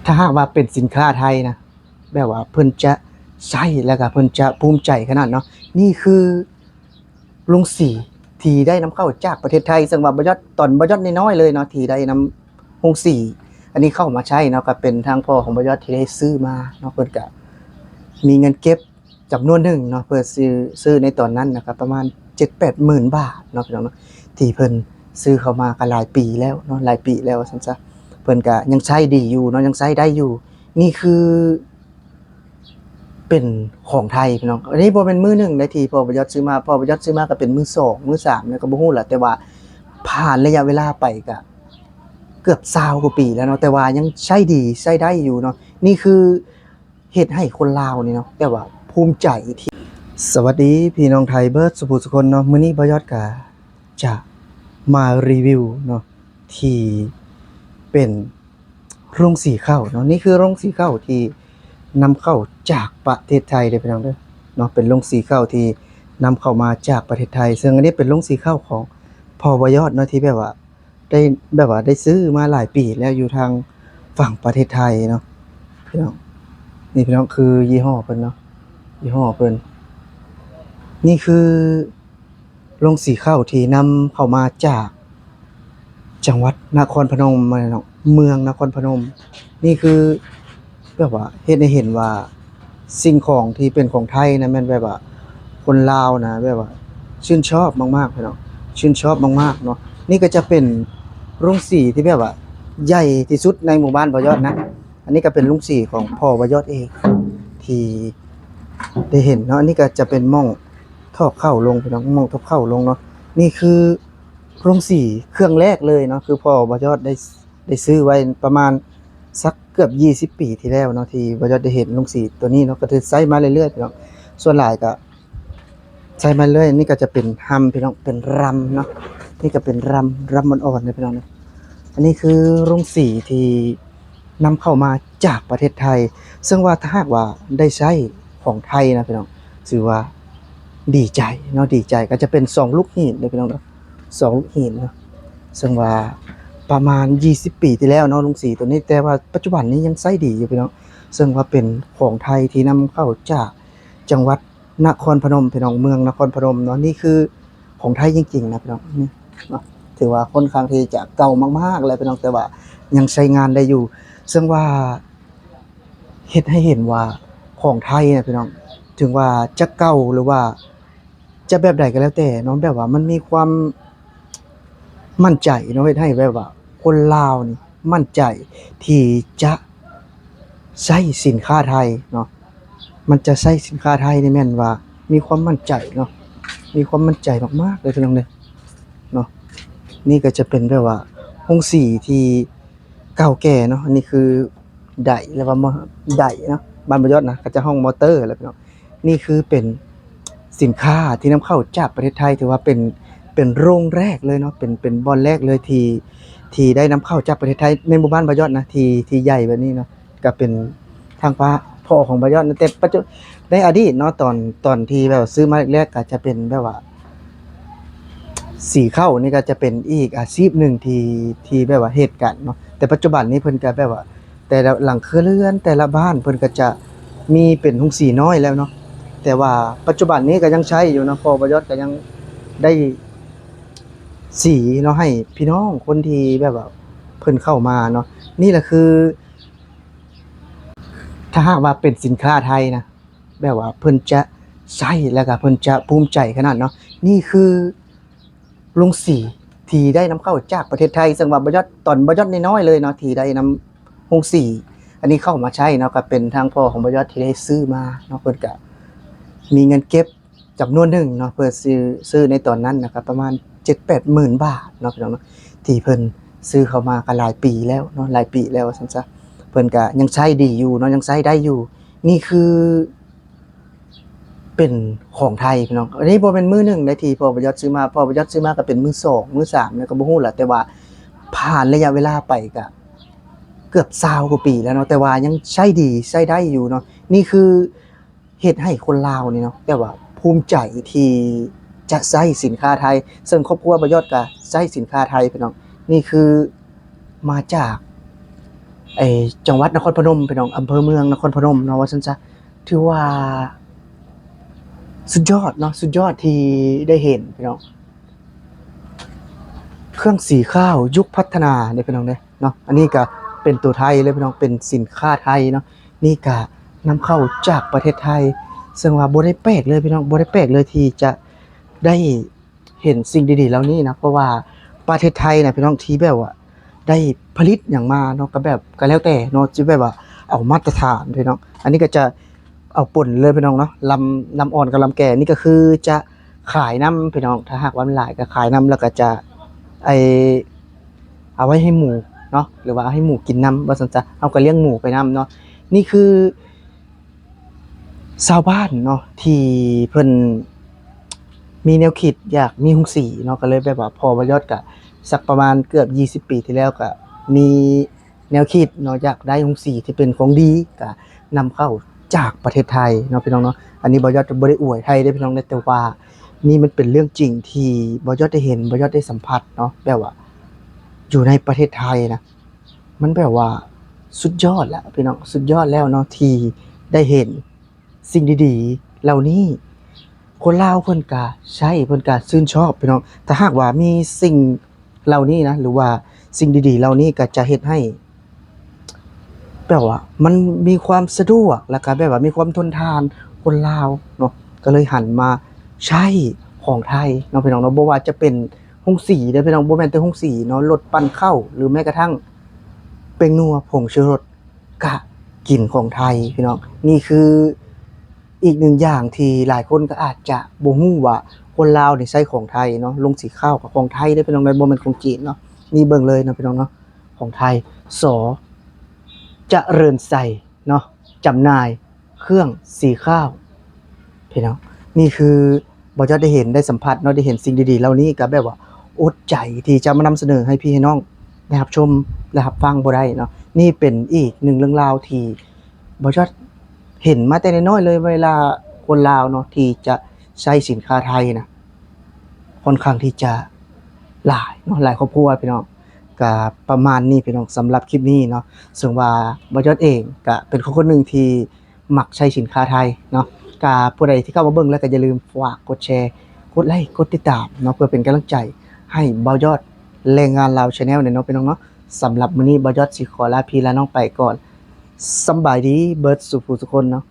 ຖ້າຫາກວ່າເປັນສິນຄ້າໄທນະ ແບບວ່າເພິ່ນຈະໃຊ້ ແລ້ວກໍເພິ່ນຈະພູມໃຈຂະໜາດເນາະ. ນີ້ຄືໂຮງສີທີ່ໄດ້ນຳເຂົ້າຈາກປະເທດໄທ ເຊິ່ງວ່າບ່າວຍອດ ຕອນບ່າວຍອດນ້ອຍໆເລີຍເນາະ ທີ່ໄດ້ນຳໂຮງສີອັນນີ້ເຂົ້າມາໃຊ້ເນາະ ກໍເປັນທາງພໍ່ຂອງບ່າວຍອດທີ່ໄດ້ຊື້ມາເນາະ. ເພິ່ນກໍມີເງິນເກັບ ຈຳນວນໜຶ່ງເນາະ ເພື່ອຊື້ ຊື້ໃນຕອນນັ້ນນະ ກໍປະມານເຈັດແປດໝື່ນບາດເນາະ ພີ່ນ້ອງເນາະ ທີ່ເພິ່ນຊື້ເຂົ້າມາກໍຫຼາຍປີແລ້ວເນາະ ຫຼາຍປີແລ້ວວ່າຊັ້ນຊະ. ເພິ່ນກໍຍັງໃຊ້ດີຢູ່ເນາະ ຍັງໃຊ້ໄດ້ຢູ່. ນີ້ຄືເປັນຂອງໄທ ພີ່ນ້ອງ. ອັນນີ້ບໍ່ແມ່ນມື້ໜຶ່ງໃດທີ່ພໍ່ບ່າວຍອດຊື້ມາ ພໍ່ບ່າວຍອດຊື້ມາກໍເປັນມື້ສອງ ມື້ສາມແລ້ວກໍບໍ່ຮູ້ລະ ແຕ່ວ່າຜ່ານໄລຍະເວລາໄປກໍເກືອບຊາວກວ່າປີແລ້ວເນາະ ແຕ່ວ່າຍັງໃຊ້ດີ ໃຊ້ໄດ້ຢູ່ເນາະ. ນີ້ຄື ເຮັດໃຫ້ຄົນລາວນີ້ເນາະ ແບບວ່າພູມໃຈທີ່ ສະຫວັດດີພີ່ນ້ອງໄທເບິດສູ່ຜູ້ສູ່ຄົນເນາະ. ມື້ນີ້ບ່າວຍອດກະຈະມາຣີວິວເນາະ ທີ່ເປັນໂຮງສີເຂົ້າເນາະ. ນີ້ຄືໂຮງສີເຂົ້າທີ່ນຳເຂົ້າຈາກປະເທດໄທເດີພີ່ນ້ອງເດີເນາະ ເປັນໂຮງສີເຂົ້າທີ່ນຳເຂົ້າມາຈາກປະເທດໄທ ເຊິ່ງອັນນີ້ເປັນໂຮງສີເຂົ້າຂອງພໍ່ບ່າວຍອດເນາະ ທີ່ແບບວ່າ ໄດ້ ແບບວ່າໄດ້ຊື້ມາຫຼາຍປີແລ້ວ ຢູ່ທາງຝັ່ງປະເທດໄທເນາະ ພີ່ນ້ອງ. ນີ້ພີ່ນ້ອງ ຄືຍີ່ຫໍ້ເພິ່ນເນາະ ຍີ່ຫໍ້ເພິ່ນ. ນີ້ຄືໂຮງສີເຂົ້າທີ່ນຳເຂົ້າມາຈາກຈັງຫວັດນະຄອນພະນົມເນາະ ເມືອງນະຄອນພະນົມ. ນີ້ຄື ແບບວ່າເຮັດໃຫ້ເຫັນວ່າສິ່ງຂອງທີ່ເປັນຂອງໄທນະ ແມ່ນແບບວ່າຄົນລາວນະ ແບບວ່າຊື່ນຊອບມາກໆ ພີ່ນ້ອງ ຊື່ນຊອບມາກໆເນາະ. ນີ້ກໍຈະເປັນໂຮງສີທີ່ແບບວ່າໃຫຍ່ທີ່ສຸດໃນໝູ່ບ້ານບ່າວຍອດນະ. ອັນນີ້ກໍເປັນໂຮງສີຂອງພໍ່ບ່າວຍອດເອງທີ່ໄດ້ເຫັນເນາະ. ອັນນີ້ກໍຈະເປັນໝ່ອງຖອກເຂົ້າລົງ ພີ່ນ້ອງ ໝ່ອງຖອກເຂົ້າລົງເນາະ. ນີ້ຄືໂຮງສີເຄື່ອງແລກເລີຍເນາະ ຄືພໍ່ບ່າວຍອດໄດ້ ໄດ້ຊື້ໄວ້ປະມານສັກເກືອບຊາວປີທີ່ແລ້ວເນາະ ທີ່ບ່າວຍອດໄດ້ເຫັນໂຮງສີຕົວນີ້ເນາະ ກໍຖືໃຊ້ມາເລື້ອຍໆ ພີ່ນ້ອງ ສ່ວນຫຼາຍກໍໃຊ້ມາເລື້ອຍ. ນີ້ກໍຈະເປັນຮຳ ພີ່ນ້ອງ ເປັນຣຳເນາະ ນີ້ກໍເປັນຣຳ ຣຳອ່ອນໆເນາະ ພີ່ນ້ອງເນາະ. ອັນນີ້ຄືໂຮງສີທີ່ນຳເຂົ້າມາຈາກປະເທດໄທ ເຊິ່ງວ່າຖ້າຫາກວ່າໄດ້ໃຊ້ຂອງໄທນະ ພີ່ນ້ອງ ຖືວ່າດີໃຈເນາະ ດີໃຈ. ກໍຈະເປັນສອງລູກຫີນເດີ ພີ່ນ້ອງເນາະ ສອງລູກຫີນເນາະ ເຊິ່ງວ່າປະມານຊາວປີທີ່ແລ້ວເນາະ ໂຮງສີຕົວນີ້ ແຕ່ວ່າປັດຈຸບັນນີ້ຍັງໃຊ້ດີຢູ່ ພີ່ນ້ອງ. ເຊິ່ງວ່າເປັນຂອງໄທທີ່ນຳເຂົ້າຈາກຈັງຫວັດນະຄອນພະນົມ ພີ່ນ້ອງ ເມືອງນະຄອນພະນົມເນາະ. ນີ້ຄືຂອງໄທຈິງໆນະ ພີ່ນ້ອງ ນີ້ເນາະ ຖືວ່າຄ່ອນຂ້າງທີ່ຈະເກົ່າມາກໆແລ້ວ ພີ່ນ້ອງ ແຕ່ວ່າຍັງໃຊ້ງານໄດ້ຢູ່. ເຊິ່ງວ່າ ເຮັດໃຫ້ເຫັນວ່າຂອງໄທນະ ພີ່ນ້ອງ ເຖິງວ່າຈະເກົ່າ ຫຼືວ່າຈະແບບໃດກໍແລ້ວແຕ່ເນາະ ແບບວ່າມັນມີຄວາມໝັ້ນໃຈເນາະ ເຮັດໃຫ້ແບບວ່າຄົນລາວນີ້ໝັ້ນໃຈທີ່ຈະໃຊ້ສິນຄ້າໄທເນາະ. ມັນຈະໃຊ້ສິນຄ້າໄທນີ້ແມ່ນວ່າມີຄວາມໝັ້ນໃຈເນາະ ມີຄວາມໝັ້ນໃຈມາກໆເລີຍ ພີ່ນ້ອງເດີເນາະ. ນີ້ກໍຈະເປັນແບບວ່າໂຮງສີທີ່ເກົ່າແກ່ເນາະ. ອັນນີ້ຄື ໄດ ຫຼືວ່າ ມ- ໄດເນາະ ບ້ານບ່າວຍອດນະ ເຂົາຈະຮ້ອງມໍເຕີແຫຼະ ພີ່ນ້ອງ. ນີ້ຄືເປັນສິນຄ້າທີ່ນຳເຂົ້າຈາກປະເທດໄທ ຖືວ່າເປັນ ເປັນໂຮງແລກເລີຍເນາະ ເປັນ ເປັນບ່ອນແລກເລີຍທີ່ ທີ່ໄດ້ນຳເຂົ້າຈາກປະເທດໄທ ໃນໝູ່ບ້ານບ່າວຍອດນະ ທີ່ ທີ່ໃຫຍ່ແບບນີ້ເນາະ ກໍເປັນທາງປ້າ ພໍ່ຂອງບ່າວຍອດນະ. ແຕ່ປັດຈຸ ໃນອະດີດເນາະ ຕອນ ຕອນທີ່ແບບວ່າຊື້ມາແລກໆ ກໍຈະເປັນແບບວ່າ ສີເຂົ້ານີ້ກໍຈະເປັນອີກອາຊີບໜຶ່ງທີ່ ທີ່ແບບວ່າເຮັດກັນເນາະ. ແຕ່ປັດຈຸບັນນີ້ເພິ່ນກໍແບບວ່າ ແຕ່ລະຫຼັງຄົວເຮືອນ ແຕ່ລະບ້ານເພິ່ນກໍຈະມີເປັນໂຮງສີນ້ອຍແລ້ວເນາະ. ແຕ່ວ່າປັດຈຸບັນນີ້ກໍຍັງໃຊ້ຢູ່ເນາະ ພໍ່ບ່າວຍອດກໍຍັງໄດ້ສີເນາະ ໃຫ້ພີ່ນ້ອງຄົນທີ່ແບບວ່າເພິ່ນເຂົ້າມາເນາະ. ນີ້ແຫຼະຄື ຖ້າຫາກວ່າເປັນສິນຄ້າໄທນະ ແບບວ່າເພິ່ນຈະໃຊ້ ແລ້ວກໍເພິ່ນຈະພູມໃຈຂະໜາດເນາະ. ນີ້ຄືໂຮງສີທີ່ໄດ້ນຳເຂົ້າຈາກປະເທດໄທ ເຊິ່ງວ່າບ່າວຍອດ ຕອນບ່າວຍອດນ້ອຍໆເລີຍເນາະ ທີ່ໄດ້ນຳໂຮງສີອັນນີ້ເຂົ້າມາໃຊ້ເນາະ ກໍເປັນທາງພໍ່ຂອງບ່າວຍອດທີ່ໄດ້ຊື້ມາເນາະ. ເພິ່ນກໍມີເງິນເກັບ ຈຳນວນໜຶ່ງເນາະ ເພື່ອຊື້ ຊື້ໃນຕອນນັ້ນນະ ກໍປະມານເຈັດແປດໝື່ນບາດເນາະ ພີ່ນ້ອງເນາະ ທີ່ເພິ່ນຊື້ເຂົ້າມາກໍຫຼາຍປີແລ້ວເນາະ ຫຼາຍປີແລ້ວວ່າຊັ້ນຊະ. ເພິ່ນກໍຍັງໃຊ້ດີຢູ່ເນາະ ຍັງໃຊ້ໄດ້ຢູ່. ນີ້ຄືເປັນຂອງໄທ ພີ່ນ້ອງ. ອັນນີ້ບໍ່ແມ່ນມື້ໜຶ່ງໃດທີ່ພໍ່ບ່າວຍອດຊື້ມາ ພໍ່ບ່າວຍອດຊື້ມາກໍເປັນມື້ສອງ ມື້ສາມແລ້ວກໍບໍ່ຮູ້ລະ ແຕ່ວ່າຜ່ານໄລຍະເວລາໄປກໍເກືອບຊາວກວ່າປີແລ້ວເນາະ ແຕ່ວ່າຍັງໃຊ້ດີ ໃຊ້ໄດ້ຢູ່ເນາະ. ນີ້ຄື ເຮັດໃຫ້ຄົນລາວນີ້ເນາະ ແບບວ່າພູມໃຈທີ່ຈະໃຊ້ສິນຄ້າໄທ ເຊິ່ງຄອບຄົວບ່າວຍອດກໍໃຊ້ສິນຄ້າໄທ ພີ່ນ້ອງ. ນີ້ຄືມາຈາກ ໄອ້ຈັງຫວັດນະຄອນພະນົມພີ່ນ້ອງ, ອຳເພີເມືອງນະຄອນພະນົມເນາະ ວ່າຊັ້ນຊະ. ຖືວ່າສຸດຍອດເນາະ, ສຸດຍອດທີ່ໄດ້ເຫັນພີ່ນ້ອງ. ເຄື່ອງສີຂາວຍຸກພັດທະນາເດ້ພີ່ນ້ອງເດ້ເນາະ. ອັນນີ້ກະເປັນໂຕໄທເລີຍພີ່ນ້ອງ, ເປັນສິນຄ້າໄທເນາະ. ນີ້ກະນຳເຂົ້າຈາກປະເທດໄທ, ເຊິ່ງວ່າບໍ່ໄດ້ແປກເລີຍພີ່ນ້ອງ, ບໍ່ໄດ້ແປກເລີຍທີ່ຈະໄດ້ເຫັນສິ່ງດີໆເຫຼົ່ານີ້ນະ. ເພາະວ່າປະເທດໄທນະພີ່ນ້ອງ ທີ່ແບບວ່າໄດ້ຜະລິດຫຍັງມາເນາະ ກະແບບ ກະແລ້ວແຕ່ເນາະ ຊິແບບວ່າເອົາມາດຕະຖານພີ່ນ້ອງ. ອັນນີ້ກະຈະ ເອົາປົນເລີຍພີ່ນ້ອງເນາະ, ລຳ ລຳອ່ອນກັບລຳແກ່. ນີ້ກະຄືຈະຂາຍນຳພີ່ນ້ອງ, ຖ້າຫາກວ່າມັນຫຼາຍກະຂາຍນຳ ແລ້ວກະຈະ ໄອ້ ເອົາໄວ້ໃຫ້ໝູເນາະ ຫຼືວ່າເອົາໃຫ້ໝູກິນນຳ ວ່າຊັ້ນຊະ. ເຮົາກະລ້ຽງໝູໄປນຳເນາະ. ນີ້ຄືຊາວບ້ານເນາະ ທີ່ເພິ່ນມີແນວຄິດຢາກມີໂຮງສີເນາະ, ກະເລີຍແບບວ່າ ພໍ່ບ່າວຍອດກະ ສັກປະມານເກືອບຊາວປີທີ່ແລ້ວ ກະມີ ແນວຄິດເນາະ ຢາກໄດ້ໂຮງສີທີ່ເປັນຂອງດີ ກະນຳເຂົ້າຈາກປະເທດໄທເນາະພີ່ນ້ອງເນາະ. ອັນນີ້ບ່າວຍອດບໍ່ໄດ້ອວຍໄທເດ້ພີ່ນ້ອງເດ້, ແຕ່ວ່ານີ້ມັນເປັນເລື່ອງຈິງທີ່ບ່າວຍອດໄດ້ເຫັນ, ບ່າວຍອດໄດ້ສຳຜັດເນາະ. ແບບວ່າຢູ່ໃນປະເທດໄທນະ ມັນແບບວ່າສຸດຍອດແລ້ວພີ່ນ້ອງ, ສຸດຍອດແລ້ວເນາະ ທີ່ໄດ້ເຫັນສິ່ງດີໆເຫຼົ່ານີ້. ຄົນລາວເພິ່ນກະໃຊ້ ເພິ່ນກະຊື່ນຊອບພີ່ນ້ອງ. ຖ້າຫາກວ່າມີສິ່ງເຫຼົ່ານີ້ນະ ຫຼືວ່າສິ່ງດີໆເຫຼົ່ານີ້ ກະຈະເຮັດໃຫ້ ແບບວ່າມັນມີຄວາມສະດວກ ແລ້ວກະແບບວ່າມີຄວາມທົນທານ. ຄົນລາວເນາະ ກະເລີຍຫັນມາໃຊ້ຂອງໄທເນາະພີ່ນ້ອງເນາະ. ບໍ່ວ່າຈະເປັນໂຮງສີເດີພີ່ນ້ອງ, ບໍ່ແມ່ນແຕ່ໂຮງສີເນາະ, ລົດປັ່ນເຂົ້າ ຫຼືແມ້ກະທັ້ງແປ້ງນົວ ຜົງຊູລົດ ກະກິນຂອງໄທພີ່ນ້ອງ. ນີ້ຄືອີກໜຶ່ງຢ່າງທີ່ຫຼາຍຄົນກະອາດຈະບໍ່ຮູ້ວ່າ ຄົນລາວນີ້ໃຊ້ຂອງໄທເນາະ, ລົງສີຂາວກະຂອງໄທເດ້ພີ່ນ້ອງເດີ, ບໍ່ແມ່ນຂອງຈີນເນາະ. ນີ້ເບິ່ງເລີຍເນາະພີ່ນ້ອງເນາະ, ຂອງໄທ. ສ ຈະເລີນໄຊເນາະ, ຈຳໜ່າຍເຄື່ອງສີຂາວ ພີ່ນ້ອງ. ນີ້ຄື ບ່າວຍອດໄດ້ເຫັນ ໄດ້ສຳຜັດເນາະ, ໄດ້ເຫັນສິ່ງດີໆເຫຼົ່ານີ້ ກະແບບວ່າອົດໃຈທີ່ຈະມານຳສະເໜີໃຫ້ພີ່ໃຫ້ນ້ອງໄດ້ຮັບຊົມ ແລະ ຮັບຟັງບໍ່ໄດ້ເນາະ. ນີ້ເປັນອີກໜຶ່ງເລື່ອງລາວທີ່ບ່າວຍອດເຫັນມາແຕ່ນ້ອຍໆເລີຍ, ເວລາຄົນລາວເນາະ ທີ່ຈະໃຊ້ສິນຄ້າໄທນະ ຄ່ອນຂ້າງທີ່ຈະຫຼາຍເນາະ, ຫຼາຍຄອບຄົວພີ່ນ້ອງ. ກະປະມານນີ້ພີ່ນ້ອງ ສຳລັບຄລິບນີ້ເນາະ, ເຊິ່ງວ່າບ່າວຍອດເອງກະເປັນຄົນຄົນໜຶ່ງທີ່ ມັກໃຊ້ສິນຄ້າໄທເນາະ. ກະຜູ້ໃດທີ່ເຂົ້າມາເບິ່ງແລ້ວ ກະຢ່າລືມຝາກກົດແຊ ກົດໄລ ກົດຕິດຕາມເນາະ ເພື່ອເປັນກຳລັງໃຈໃຫ້ບ່າວຍອດແຮງງານລາວ Channel ແດ່ເນາະພີ່ນ້ອງເນາະ. ສຳລັບມື້ນີ້ບ່າວຍອດຊິຂໍລາພີ່ລານ້ອງໄປກ່ອນ. ສຳບາຍດີເບິດສູ່ຜູ້ສູ່ຄົນເນາະ.